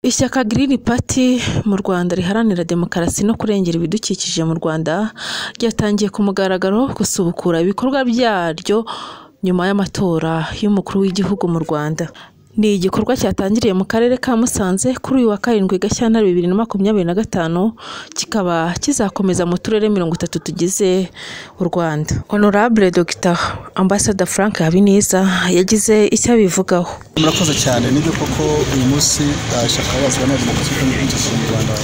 Ishyaka Green Party mu Rwanda riharanira demokarasi no kurengera ibidukikije mu Rwanda ryatangiye ku mugaragaro gusubukura ibikorwa byaryo nyuma y'amatora y'umukuru w'igihugu mu Rwanda. Ni igikorwa cyatangiriye mu karere ka Musanze kuri uyu wa 7 Gashyantare 2025, kikaba kizakomeza mu turere 30 tugize u Rwanda. Honorable Dr Ambassador Frank Habineza yagize icyo abivugaho. Murakoze cyane. Nibyo koko, uyu munsi ishyaka riharanira demokarasi no kurengera ibidukikije mu Rwanda,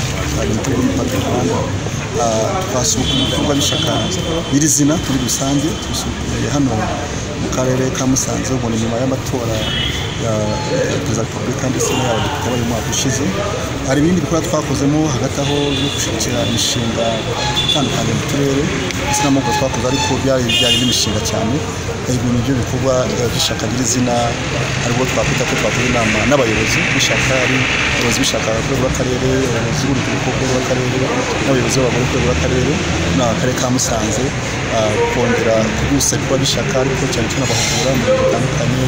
Green Party Rwanda, twasubukura ibikorwa by'ishyaka nyirizina muri rusange. Tubisubukuye hano mu karere ka Musanze, ubwo ni nyuma y'amatora ya Perezida wa Repubulika ndetse n'ay'abadepite bari mu mwaka ushize. Hari ibindi bikorwa twakozemo hagati aho byo gushyigikira imishinga itandukanye mu turere ndetse n'amahugurwa twakoze, ariko byari bijyanye n'imishinga cyane. Ibi ni byo bikorwa by'ishyaka nyirizina, aribwo twakwita ko twakoze inama n'abayobozi b'ishyaka, ari abayobozi b'ishyaka ku rwego rw'akarere, abayobozi b'urubyiruko ku rwego rw'akarere n'abayobozi b'abagore ku rwego rw'akarere n'akarere ka Musanze, kongera kubyutsa ibikorwa by'ishyaka, ariko cyane tunabahugura mu bintu bitandukanye,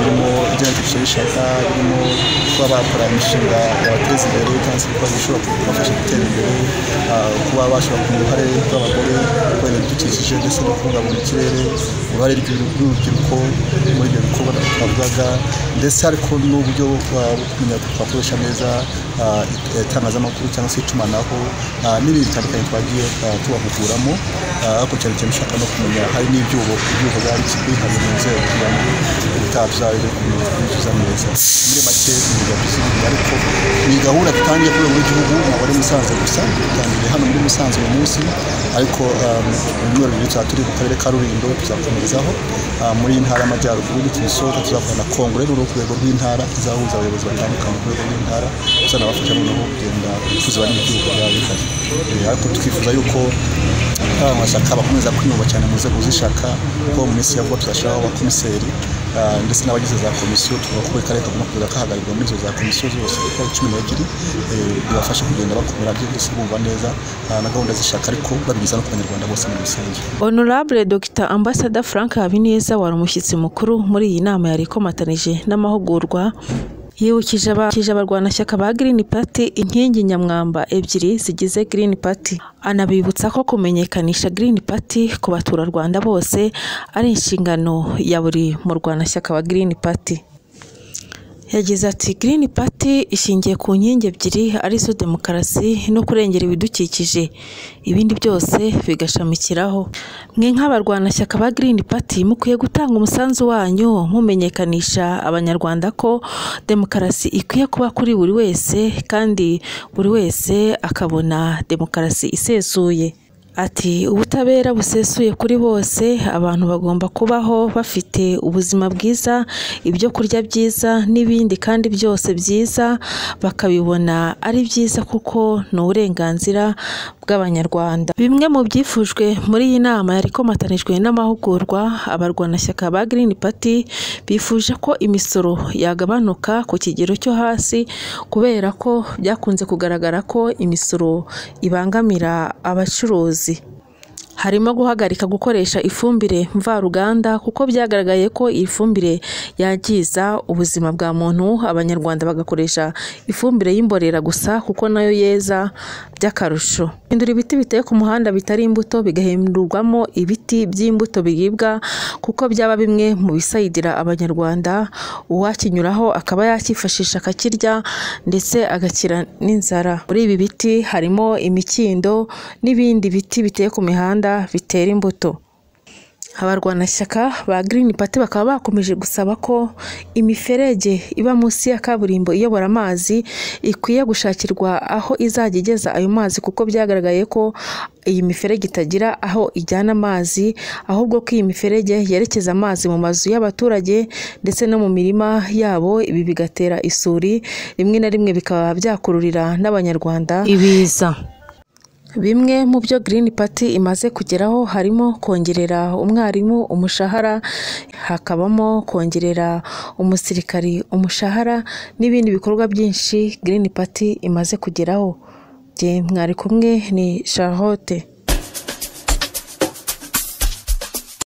birimo igenagaciro y'ishyaka, birimo kuba bakora imishinga yabateza imbere cyangwa se ibikorwa bishobora kubafasha gutera imbere, kuba bashobora kumenya uruhare rw'abagore kurengera ibidukikije ndetse no kubungabunga ikirere, uruhare rw'urubyiruko muri ibyo bikorwa twavugaga, ndetse ariko n'uburyo bwo kumenya twakoresha neza itangazamakuru cyangwa se itumanaho n'ibindi bitandukanye twagiye tubahuguramo. Ariko cyane cyane ushaka no kumenya hari n'ibyuho, ibyuho byari bihari mu nzego, kugira ngo ubutaha tuzabe kubyuzuza neza. Muri make ni ibyo, ariko ni gahunda dutangiye ku rwego rw'igihugu, ntabwo ari Musanze gusa. Dutangiriye hano muri Musanze uyu munsi, ariko mu byumweru 2 tuzaba turi mu karere ka Rulindo, tuzakomerezaho muri iyi ntara y'Amajyaruguru. Nitubisoza tuzakora na kongere rero ku rwego rw'intara, izahuza abayobozi batandukanye ku rwego rw'intara, tuzanabafasha noneho kugenda tuziba n'ibyuho byaba bihari. Ariko twifuza yuko amashyaka bakomeza kwiyumva cyane mu nzego z'ishyaka, kuko mu minsi ya vuba tuzashyiraho abakomiseri ndetse n'abagize za komisiyo, tuvuga ko buri karere kagomba kuza kahagararirwa muri izo za komisiyo zose uko ari 12, bibafasha kugenda bakomera byihuse, bumva neza na gahunda z'ishyaka, ariko babigeza no ku Banyarwanda bose muri rusange. Honorable Dr Ambassador Frank Habineza wari umushyitsi mukuru muri iyi nama yari ikomatanije n'amahugurwa, yibukije abarwanashyaka ba Green Party inkingi nyamwamba ebyiri zigize Green Party, anabibutsa ko kumenyekanisha Green Party ku baturarwanda bose ari inshingano ya buri murwanashyaka wa Green Party. Yagize ati: "Green Party ishingiye ku nkingi ebyiri arizo demokarasi no kurengera ibidukikije, ibindi byose bigashamikiraho. Mwe nk'abarwanashyaka ba Green Party mukwiye gutanga umusanzu wanyu mumenyekanisha Abanyarwanda ko demokarasi ikwiye kuba kuri buri wese kandi buri wese akabona demokarasi isesuye." Ati: "Ubutabera busesuye kuri bose, abantu bagomba kubaho bafite ubuzima bwiza, ibyo kurya byiza n'ibindi kandi byose byiza bakabibona ari byiza kuko ni uburenganzira bw'Abanyarwanda." Bimwe mu byifujwe muri iyi nama yari ikomatanijwe n'amahugurwa, abarwanashyaka ba Green Party bifuje ko imisoro yagabanuka ku kigero cyo hasi, kubera ko byakunze kugaragara ko imisoro ibangamira abacuruzi. Harimo guhagarika gukoresha ifumbire mvaruganda kuko byagaragaye ko iyi fumbire yangiza ubuzima bwa muntu, Abanyarwanda bagakoresha ifumbire y'imborera gusa kuko nayo yeza by'akarusho. Guhindura ibiti biteye ku muhanda bitari imbuto bigahindurwamo ibiti by'imbuto biribwa, kuko byaba bimwe mu bisayidira Abanyarwanda, uwakinyuraho akaba yakifashisha akakirya ndetse agakira n'inzara. Muri ibi biti harimo imikindo n'ibindi biti biteye ku mihanda bitera imbuto. Abarwanashyaka ba Green Party bakaba bakomeje gusaba ko imiferege iba munsi ya kaburimbo iyobora amazi ikwiye gushakirwa aho izajya igeza ayo mazi, kuko byagaragaye ko iyi miferege itagira aho ijyana amazi, ahubwo ko iyi miferege yerekeza amazi mu mazu y'abaturage ndetse no mu mirima yabo. Ibi bigatera isuri, rimwe na rimwe bikaba byakururira n'Abanyarwanda ibiza. Bimwe mu byo Green Party imaze kugeraho harimo kongerera umwarimu umushahara, hakabamo kongerera umusirikari umushahara n'ibindi bikorwa byinshi Green Party imaze kugeraho. Jye mwari kumwe ni Charlotte.